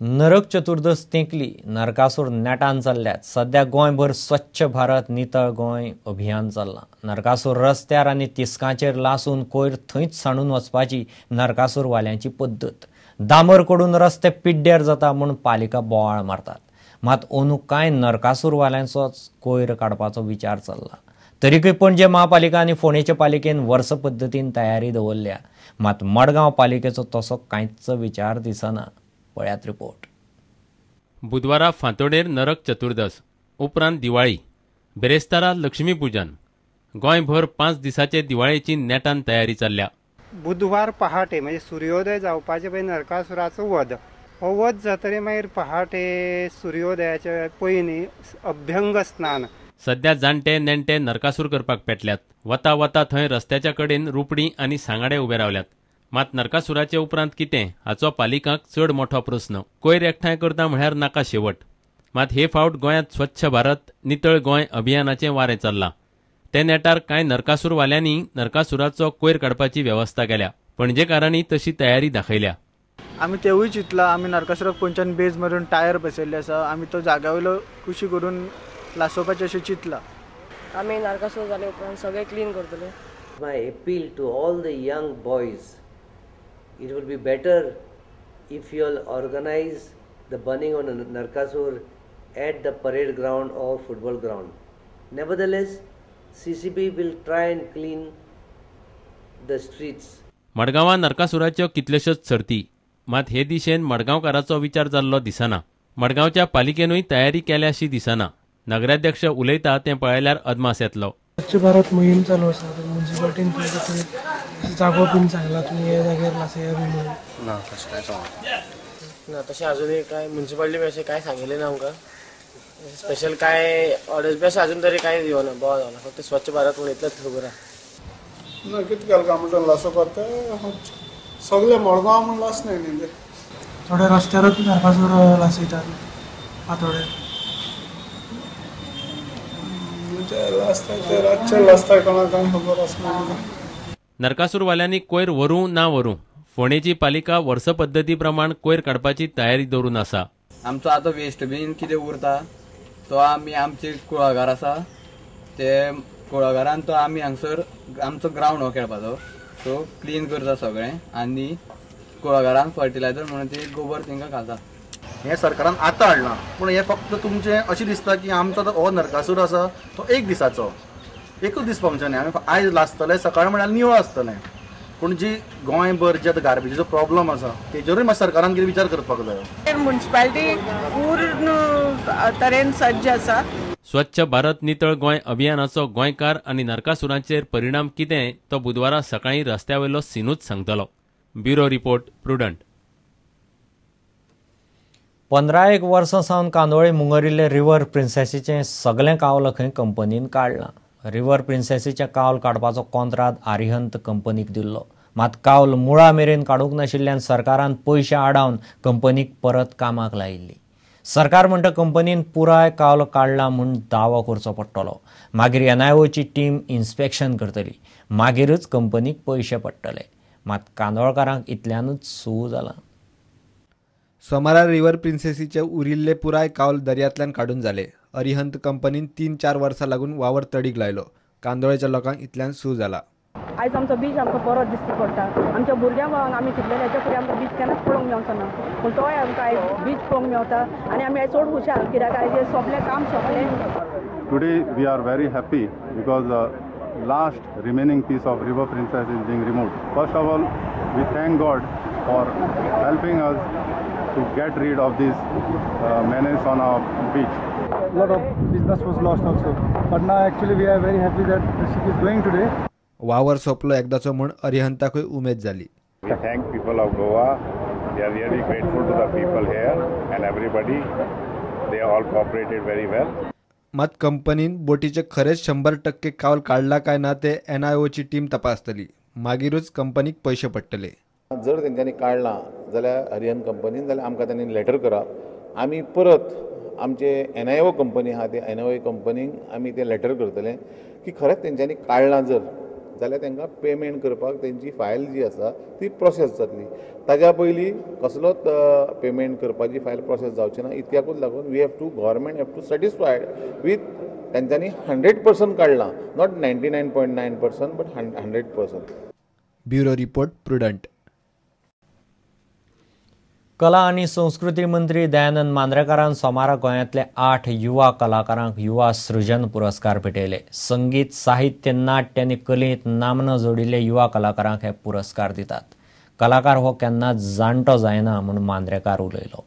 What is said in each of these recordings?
नरक चतुर्दश तेंकली, नरकासूर नेटान चल्ल्यात। सध्या गोंयभर स्वच्छ भारत नितळ गोंय अभियान चल्लां। नरकासूर रस्त्यार आनी तिस्कांचेर लासून कोयर थंयच सांडून वचपाची नरकासूरवाल्यांची पद्दत। डांबर कडून रस्ते पिड्ड्यार जाता म्हूण पालिका बोवाळ मारतात, मात अंदू कांय नरकासूरवाल्यांचोच कोयर काडपाचो विचार चल्ला। तरीकय पणजे महापालिका आनी फोंडेचे पालिकेन वर्स पद्दतीन तयारी दवरल्या, मात मडगांव पालिकेचो तसो कांयच विचार दिसना। पळयात रिपोर्ट। बुधवारा फांतोडेर नरक चतुर्दश, उपरांत दिवाळी, बिरेस्तारा लक्ष्मीपूजन। गोंयभर 5 दिसाचे दिवाळेची नेटान तयारी चल्ल्या। बुधवार पहाटे म्हणजे सूर्योदय जावपाचे पयलीं नरकासुराचो वध, हो वध जातरी मागीर पहाटे सूर्योदयाच्या पयलीं अभ्यंग स्नान। सध्या जाणटे नेणटे नरकासूर करपाक पेटल्यात। वता वता थंय रस्त्याच्या कडेन रुपडी आनी सांगाडे उबे रावल्यात। मात नरकासुराचे उपरांत कितें हाचो पालिकांक चड मोठो प्रस्न। कोयर एकठांय करता म्हळ्यार नाका शेवट। मात हे फावट गोंयांत स्वच्छ भारत नितळ गोंय अभियानाचें वारें चल्लां। ते नेटार कांय नरकासूरवाल्यांनी नरकासुराचो कोयर काडपाची वेवस्था केल्या। पणजेकारांनी तशी तयारी दाखयल्या। आमी तेवूय चिंतला, आमी नरकासुराक पोंच्यान बेज मारून टायर बसयल्ले आसा, आमी तो जाग्या वयलो कुशी करून लासोवपाचें अशें चिंतलां। आमी नरकासूर जाले उपरांत सगळें क्लीन करतले। My appeal to all the young boys, it will be better if you all organize the burning on Narkasur at the parade ground or football ground. Nevertheless, CCB will try and clean the streets. मडगांवां नरकासुराच्यो कितल्योश्योच सर्ती, मात हे दिशेन मडगांवकाराचो विचार जाल्लो दिसना। मडगांवच्या पालिकेनूय तयारी केल्या अशी दिसना। नगराध्यक्ष उलयता तें पळयल्यार अदमास येतलो। स्वच्छ भारत मोहीम चालू आसा, म्युनिसिपालिटीन तुमकां जागो बीन सांगला तुमी हे जाग्यार लासया बी म्हणून? ना, तशें कांय सांगना। ना, तशें अजूनय कांय म्युनिसिपालिटी अशें कांय सांगिल्लें ना आमकां। स्पेशल कांय ऑर्डर्स बी अशें अजून तरी कांय येवना, बोवाळ जावना, फक्त स्वच्छ भारत म्हूण इतलेंच खबर आसा। ना, कितें केलें काय म्हणटा लासोवपाक तें सगळे मडगांव म्हूण लासनाय न्ही ते। थोडे रस्त्यारूच नरकासूर लासयतात फांतोडेर। नरकासूरवाल्यांनी कोयर व्हरूं ना व्हरूं, फोंडेची पालिका वर्स पद्दती प्रमाण कोयर काडपाची तयारी दवरून आसा। आमचो आतां वेस्ट बीन कितें उरता तो आमी आमचे कुळागर आसा ते कुळागरान तो आमी हांगसर आमचो ग्रावंड हो खेळपाचो तो क्लीन करता सगळें आनी कुळागरान फर्टिलायझर म्हणून ती गोबर तांकां घालता। हें सरकारान आतां हाडलां, पूण हें फक्त तुमचें अशें दिसता की आमचो हो नरकासूर आसा तो एक दिसाचो, एकूच दीस फंक्शन आमी आयज लासतले, सकाळ म्हळ्यार निवळ आसतलें। पूण जी गोंयभर जे आतां गार्बेजीचो प्रॉब्लम आसा तेजेरूय मातसो सरकारान कितें विचार करपाक जायो। म्युनिसिपालिटी पूर्ण तरेन सज्ज आसा। स्वच्छ भारत नितळ गोंय अभियानाचो गोंयकार आनी नरकासुरांचेर परिणाम कितें तो बुधवारा सकाळीं रस्त्या वयलो सीनूच सांगतलो। Bureau report, Prudent. 15 वर्सां सावन कांदोळे मुंगरिल्ले रिव्हर प्रिन्सेसीचें सगळें कावल खंय कंपनीन काडलां। रिव्हर प्रिन्सेसीचें कावल काडपाचो कॉन्त्राद आरिहंत कंपनीक दिल्लो, मात कावल मुळा मेरेन काडूंक नाशिल्ल्यान सरकारान पयशे आडावन कंपनीक परत कामाक लायिल्ली। सरकार म्हणटा कंपनीन पुराय कावल काडला म्हूण दावो करचो पडटलो, मागीर एनआयओची टीम इन्स्पेक्शन करतली, मागीरच कंपनीक पयशे पडटले। मात कांदोळकारांक इतल्यानूच सू जालां। सोमारा रिव्हर प्रिन्सेसीचे उरिल्ले पुराय कावल दर्यांतल्यान काडून जाले। अरिहंत कंपनीन 3-4 वर्सां लागून वावर तडीक लायलो। कांदोळेच्या लोकांक इतल्यान सू जाला। आयज आमचो बीच आमकां बरो दिश्टी पडटा। आमच्या भुरग्यां भावांक आमी चिंतलेलें हेच्या फुडें आमकां बीच केन्नाच पळोवंक मेवचो ना, पूण तोय आमकां आयज बीच पळोवंक मेवता आनी आमी आयज चड खुशाल कित्याक आयज हें सोंपलें, काम सोंपलें। Today we are very happy because the last remaining piece of River Princess is being removed. First of all, we thank God for helping us to get rid of this menace on our beach. A lot of business was lost also, but now actually we are very happy that the ship is going today. वावर सोंपलो एकदाचो म्हूण अरिहंताकूय उमेद जाली। We thank people of Goa. We are really grateful to the people here and everybody. They all cooperated very well. मात कंपनीन बोटीचे खरेंच 100% कावल काडला काय ना ते एनआयओची टीम तपासतली, मागीरूच कंपनीक पयशे पडटले। जर तेंच्यांनी काडलां जाल्यार अरिहंत कंपनीन जाल्यार आमकां तांणी लेटर करप, आमी परत आमचे एनआयओ कंपनी आहा ते एनआयओ कंपनीक आमी ते लेटर करतले की खरेंच तेंच्यांनी काडलां जर जाल्यार तांकां पेमेंट करपाक तेंची फायल जी आसा ती प्रोसेस जातली. ताज्या पयलीं कसलोच पेमेंट करपाची फायल प्रोसेस जावची ना. इतक्याकूच लागून we have to government have to satisfied with तांच्यांनी 100% काडलां, not 99.9% but 100%. Bureau report, Prudent. कला आनी संस्कृती मंत्री दयानंद मांद्रेकारान सोमारा गोंयांतले 8 युवा कलाकारांक युवा सृजन पुरस्कार भेटयले. संगीत, साहित्य, नाट्य आनी कलेंत नामना जोडिल्ले युवा कलाकारांक हे पुरस्कार दितात. कलाकार हो केन्नाच जाणटो जायना म्हूण मांद्रेकार उलयलो.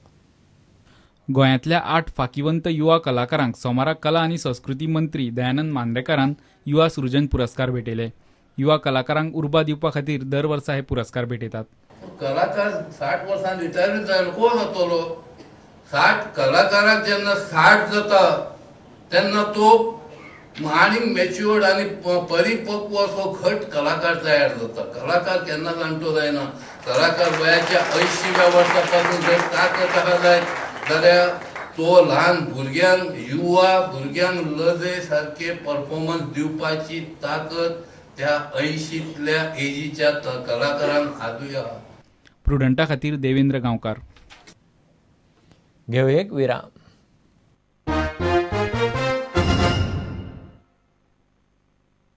गोंयांतल्या 8 फाकिवंत युवा कलाकारांक सोमारा कला आनी संस्कृती मंत्री दयानंद मांद्रेकारान युवा सृजन पुरस्कार भेटयले. युवा कलाकारांक उर्बा दिवपा खातीर दर वर्सा हे पुरस्कार भेटयतात. कलाकार 60 वर्सां रिटायर जावन कोण जातलो? 60 कलाकाराक जेन्ना 60 जाता तेन्ना तो आनीक मॅच्युअर्ड आनी परिपक्व असो घट कलाकार तयार जाता. कलाकार केन्ना जाणटो जायना. कलाकार वयाच्या 80व्या वर्सा पासून जर ताकद ताका जायत जाल्यार तो ल्हान भुरग्यांक, युवा भुरग्यांक लजे सारके परफॉर्मन्स दिवपाची ताकद त्या 80तल्या एजीच्या कलाकारांक आजूय आहा. प्रुडंटा खातीर देवेंद्र गांवकार. घेऊ एक विराम.